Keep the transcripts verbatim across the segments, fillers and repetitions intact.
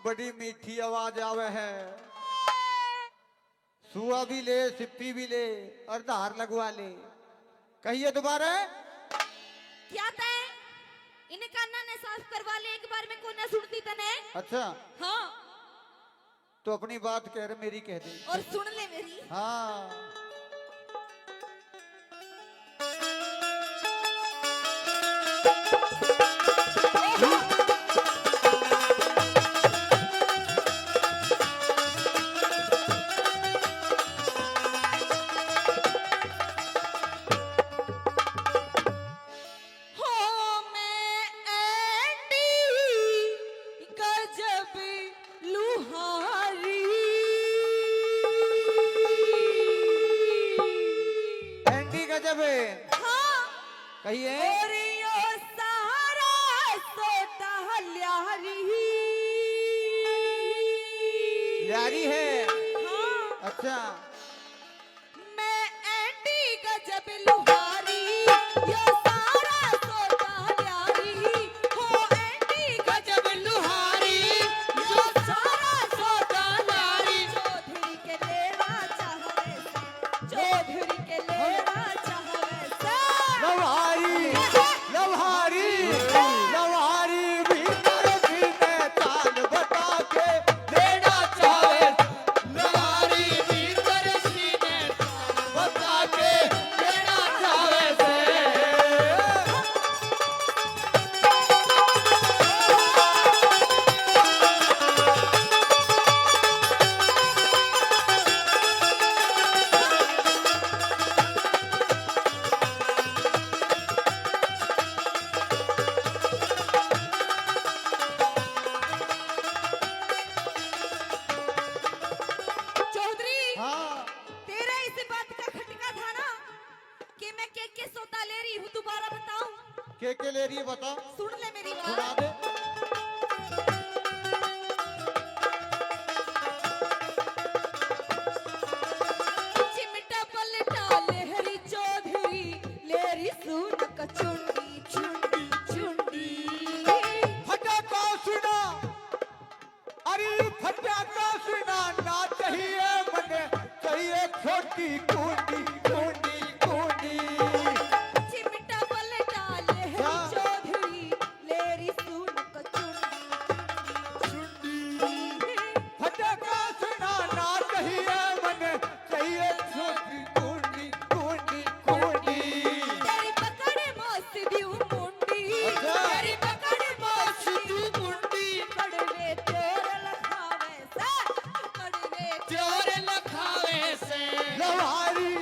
बड़ी मीठी आवाज आवे है। सुआ भी ले, सिप्पी भी ले और धार लगवा ले। कहिए दोबारा। क्या तय? इन काना ने साफ करवा ले, एक बार में कोना सुनती तने। अच्छा। हाँ। तो अपनी बात कह रहे, मेरी कह दे। और सुन ले मेरी। हाँ। हो मैं एंडी गजब लुहारी। एंडी गजब। हाँ। कहिए। और यो सारा सौदा ल्यारी। ल्यारी है। हाँ। अच्छा। मैं एंडी गजब लुहारी, यो सारा सौदा ल्यारी। हो एंडी गजब लुहारी, यो सारा सौदा ल्यारी। चौधरी के लेना चाहवे से, चौधरी के लेना चाहवे से। लुहारी, लुहारी, लुहारी भीतर की ने चाल बता के लेना चाहवे। लुहारी भीतर की ने बता के लेना चाहवे से। चौधरी, हाँ। तेरा इस बात का खटका था ना कि मैं के के सौदा ले रही हूँ, दोबारा बताऊं? के के ले रही है, बता। सुन ले मेरी बात। सुना दे। चिमटा पलटा लेहरी चौधरी, लेरी सुन कचुंडी, चुंडी, चुंडी। फटाका सुना। अरे फटाका सुना ना चाहिए मने, चाहिए छोटी कुंडी, कुंडी, कुंडी। चिमटा पलटा लेहरी हाँ। चौधरी, लेरी सुन कचुंडी, चुंडी। फटाका सुना ना चाहिए मने, चाहिए छोटी कुंडी, कुंडी, कुंडी। तेरी पकड़ मौसी दी मुंडी, अच्छा। तेरी पकड़ मौसी दी मुंडी। कड़वे चोर लखावे से, कड़वे चोर लखावे से। लुहारी,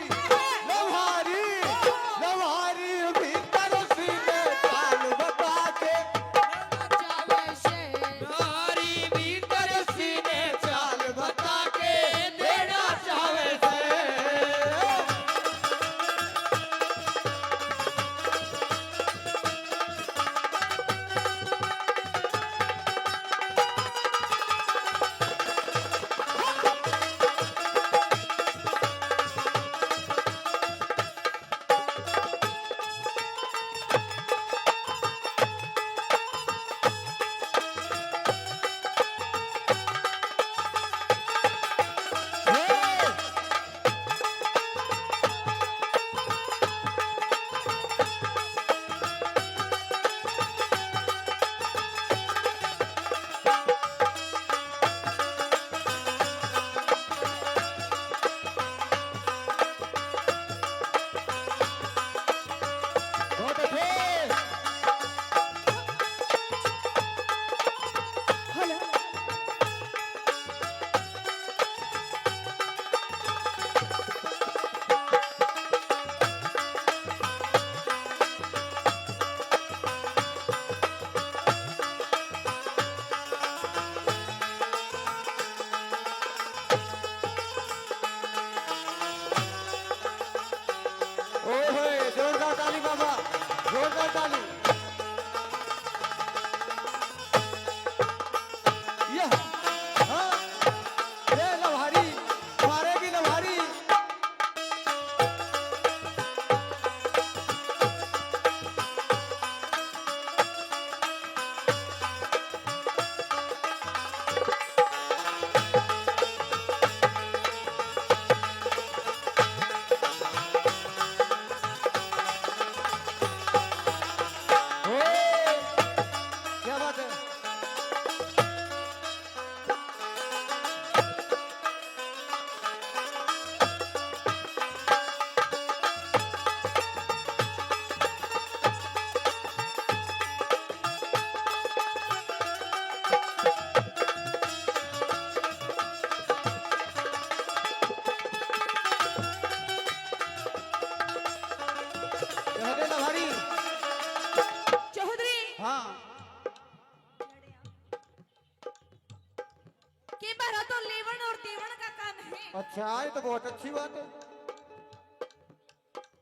ये बारा तो लेवण और देवण का काम है। अच्छा, ये तो बहुत अच्छी बात है।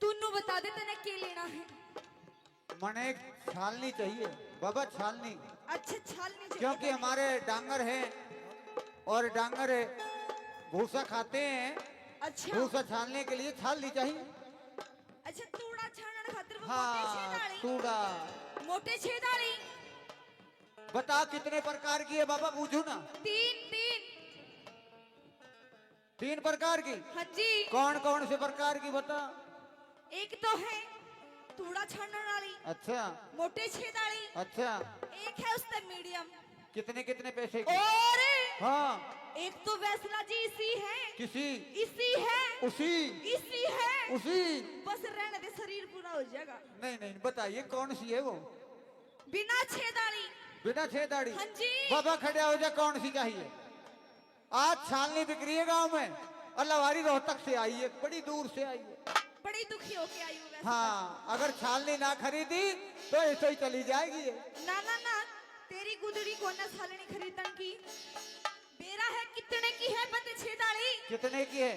तू नू बता दे, तने के लेना है? मने एक छालनी चाहिए बाबा, छालनी। अच्छा, छालनी चाहिए क्योंकि तने? हमारे डांगर हैं और डांगर भूसा खाते हैं। अच्छा। भूसा छालने के लिए छालनी चाहिए। अच्छा, तूड़ा छानण खातिर वो हाँ, मोटे छेद आली। तूड़ा। मोटे छेद आली। बता, कितने प्रकार की है बाबा, बूझू ना। तीन, तीन। तीन प्रकार की? हाँ जी। कौन कौन से प्रकार की बता? एक तो है तूड़ा छानण वाली। अच्छा। मोटे छेद वाली। अच्छा। एक है उससे मीडियम। कितने कितने पैसे की? और हाँ। एक तो वैसला जी इसी है। किसी? इसी है। उसी? इसी है। उसी? बस रहने दे, शरीर पूरा हो जाएगा। नहीं नहीं, बताइए कौन सी है वो? बिना छेद वाली। बिना छेद वाली? हाँ जी। बाबा खड़ा हो जा, कौन सी चाहिए? आज छालनी बिक रही है गांव में, और लवारी रोहतक से आई है, बड़ी दूर से आई है। बड़ी दुखी होके आई हूँ वैसे। हाँ, अगर छालनी ना खरीदी तो ऐसे ही चली जाएगी ये। ना ना ना, तेरी गुदड़ी को ना छालनी खरीदन की। बेरा है कितने की है बंद छेद वाली? कितने की है?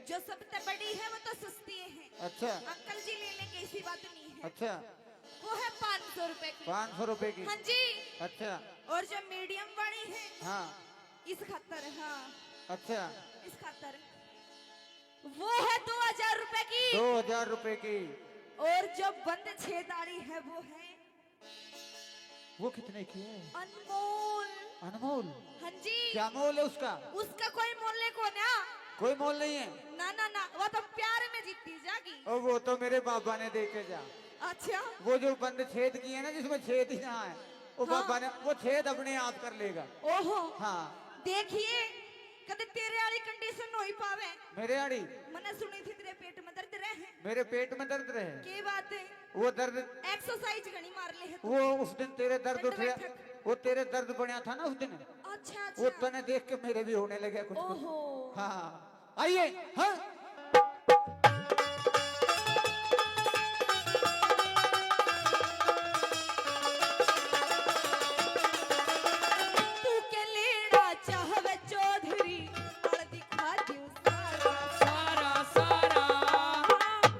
जो सबसे बड़ी है वो तो सस्ती है। अच्छा। अंकल जी ले लेंगे, ऐसी बात नहीं है। अच्छा। वो है पाँच सौ रुपए की। पाँच सौ रुपए की? हाँ जी। अच्छा। और जो मीडियम वाली है, हाँ। इस खातर, हाँ। अच्छा। इस खातर वो है दो हजार रुपए की। दो हजार रुपए की। और जो बंद छेद वाली है वो है वो कितने की है? अनमोल। अनमोल? हाँ जी। क्या मोल है उसका? उसका कोई मोल नहीं कोन्या। कोई मोल नहीं है? ना ना ना, वो तो प्यार में जीती जागी। ओ, वो तो मेरे बाबा ने दे के जा। अच्छा। वो जो बंद छेद की है ना, जिसमें छेद ही ना है, वो हाँ। बाबा ने वो छेद अपने आप कर लेगा। ओहो। हाँ। देखिए, कदे तेरे वाली कंडीशन हो ही पावे। मेरे आड़ी? मैंने सुनी थी तेरे पेट में दर्द रहे। मेरे पेट में दर्द रहे? के बात है? वो दर्द एक्सरसाइज घणी मार ले है तू। वो उस दिन तेरे दर्द उठे, वो तेरे दर्द बनया था ना उस दिन। अच्छा, वो अच्छा। तने देख के मेरे भी होने लगे कुछ कुछ। ओहो। हाँ, आइए। हाँ। तू के लेना चाहवे चौधरी, अड़ दिखा दूं सारा। सारा, सारा।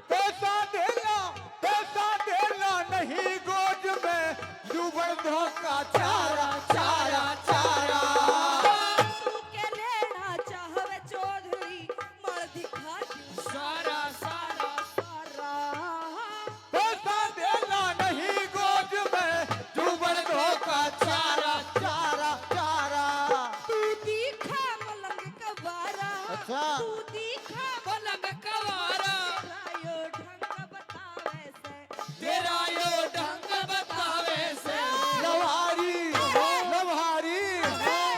पैसा देला, पैसा देला नहीं गोद में, जुबड़ धोखा चारा, चारा, चारा। तू के लेना चाहवे चौधरी, मल दिखा दूं सारा, सारा, सारा। पैसा देना नहीं गोद में, जुबड़ धोखा चारा, चारा, चारा। तू दिखा पलंग कबारा। अच्छा। तू दिखा पलंग कबारा। तेरा यो ढंग बतावे से। तेरा यो ढंग बतावे से। लवारी, लवारी,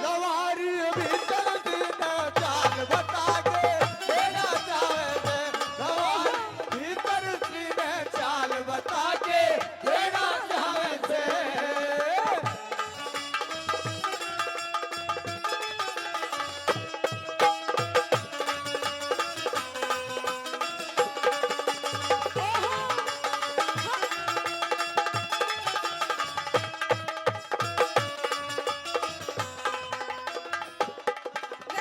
लवारी भीतर सीने चाल बता के देना चाहे से। लवारी भीतर सीने चाल बता के देना चाहे से।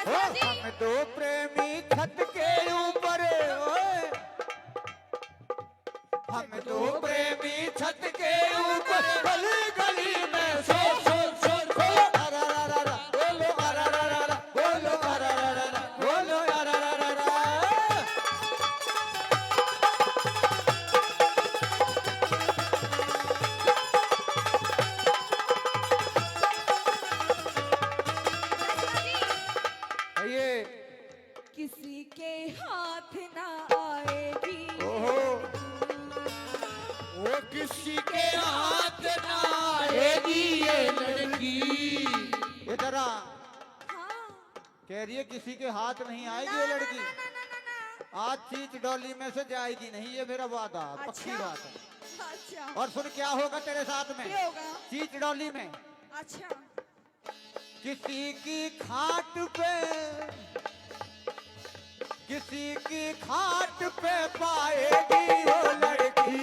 ओ, हम दो प्रेमी छत के ऊपर, ओए। हम दो प्रेमी छत के ऊपर, गली गली में शोर, शोर, शोर, शोर। अरा, रा, रा, रा, बोलो, अरा, रा, रा, रा, बोलो, अरा, रा, रा, रा, बोलो, अरा, रा, रा, रा। आइए। किसी के हाथ ना आएगी। ओहो। वो किसी के हाथ ना आएगी ये लड़की। इधर आ। हाँ। कह रही है किसी के हाथ नहीं आएगी ना, ये ना, लड़की। ना, ना, ना, ना, ना। आज चीच डोली में से जाएगी नहीं, ये मेरा वादा, पक्की अच्छा। बात है। अच्छा। और सुन, क्या होगा तेरे साथ में? क्या होगा? चीच डोली में। अच्छा। किसी की खाट पे, किसी की खाट पे पाएगी वो लड़की,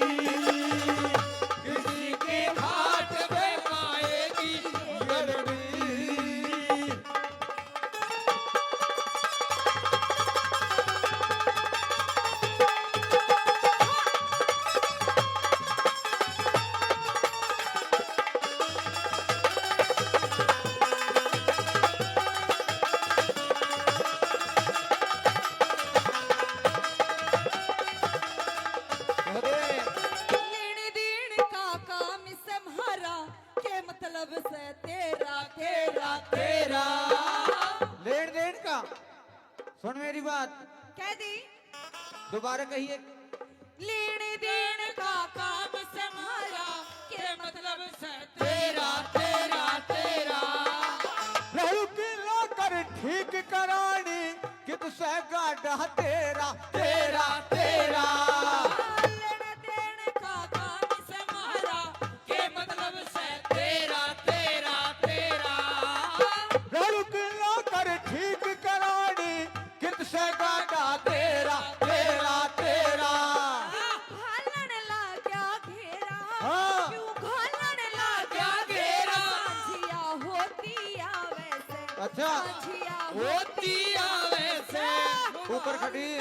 किसी की खाट पे पाएगी वो लड़की। सुन मेरी बात। कह दी। दोबारा कहिए। लेने देने का काम से म्हारा, के मतलब से तेरा, तेरा, तेरा। लहू की लाकर ठीक करानी, कित से गाढ़ा तेरा, तेरा, तेरा। लेने देने का काम से म्हारा, के मतलब से तेरा, तेरा, तेरा। लहू की लाकर ठीक करानी, कित से गाढ़ा तेरा, तेरा, तेरा। घालन लाग्या घेरा, हाँ। क्यों घालन लाग्या घेरा? सांझिया होती आवे से, अच्छा। सांझिया होती आवे से। ऊपर खड़ी,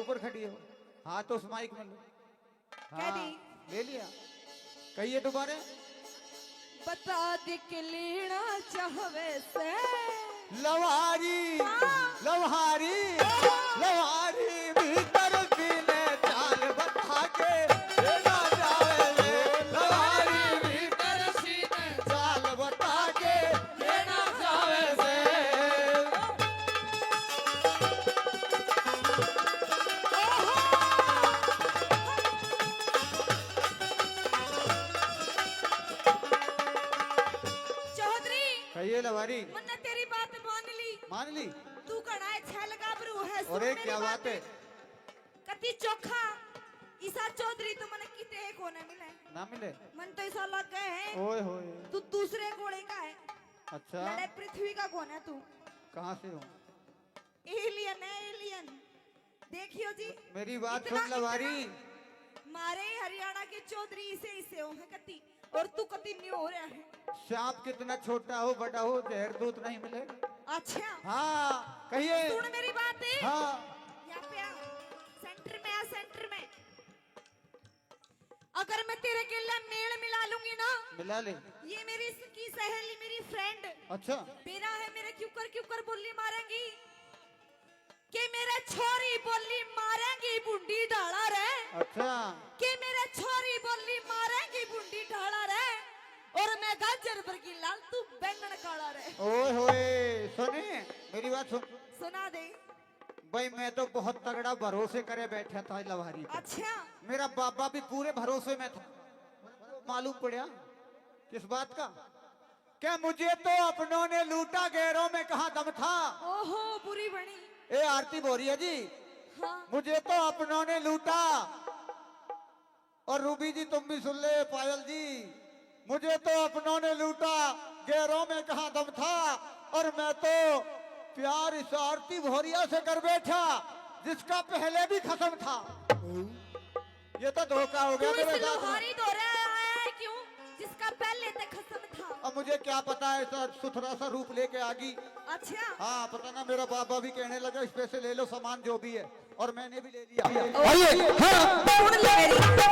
ऊपर खड़ी हो। हाँ, तो उस माइक में लो। कह हाँ, दी। ले लिया। कहिए दोबारा। बता दे के लेना चाहवे से। लवारी, हाँ। लवारी, हाँ। लवारी भीतर सीने चाल बता के लेना चाहवे से। लवारी भीतर सीने चाल बता के लेना चाहवे से। चौधरी, कहिए लवारी। मन्ने तेरी बात मान ली। मान ली? तू घणा अच्छा गाबरू है, सुन अरे, मेरी क्या बात बात। है? कति चोखा। इसा चौधरी तो मने किते कोने मिले। ना मिले? मन तो ऐसा लग गए हैं। ओए होए। तू दूसरे गोले का है। अच्छा। लड़े पृथ्वी का कौन है तू? कहाँ से हो? एलियन है, एलियन। देखियो जी, मेरी बात इतना, सुन लवारी। इतना मारे हरियाणा के चौधरी इसे, इसे हो हैं कति, और तू कति न्यू हो रहा है। सांप कितना छोटा हो, बड़ा हो, जहर दूत नहीं मिलेगा। अच्छा। हाँ, कहिए। सुन मेरी बात। हाँ। यहाँ पे आ, सेंटर में आ, सेंटर में। अगर मैं तेरे गेल्या मेल मिला लूंगी ना, मिला ले। ये मेरी सखी सहेली, मेरी फ्रेंड, अच्छा। बेरा है मेरे क्यूकर क्यूकर बोली मारेंगी, कि मेरे छोरी बोली मारेंगी बुंडी ढाला रे। अच्छा। कि मेरे छोरी बोली मारेंगी बुंडी ढाला रे, और मैं गाजर बरगी लाल, तू बैंगन काला रे। ओए होए, सुने, मेरी बात सुन। सुना दे। भाई, मैं तो बहुत तगड़ा भरोसे करे बैठा था लवारी पे। अच्छा। मेरा बाबा भी पूरे भरोसे में था। मालूम पड़ा किस बात का? क्या मुझे तो अपनों ने लूटा, गैरों में कहाँ दम था। ओहो, बुरी बनी। ए आरती भोरिया जी, हाँ। मुझे तो अपनों ने लूटा। और रूबी जी, तुम भी सुन ले, पायल जी, मुझे तो अपनों ने लूटा, गैरों में कहाँ दम था। और मैं तो प्यार इस आरती भोरिया से कर बैठा, जिसका पहले भी खसम था। ये तो धोखा हो गया तू मेरे इस साथ में। लोहारी धोरे आया है क्यों, जिसका पहले तक खसम था? अब मुझे क्या पता, ऐसा सुथरा सा रूप लेके आ गई। अच्छा। हाँ, पता ना, मेरा बाबा भी कहने लगा, "इस पे से ले लो सामान जो भी है।" और मैंने भी ले लिया। अरे, हाँ। सुन ले मेरी।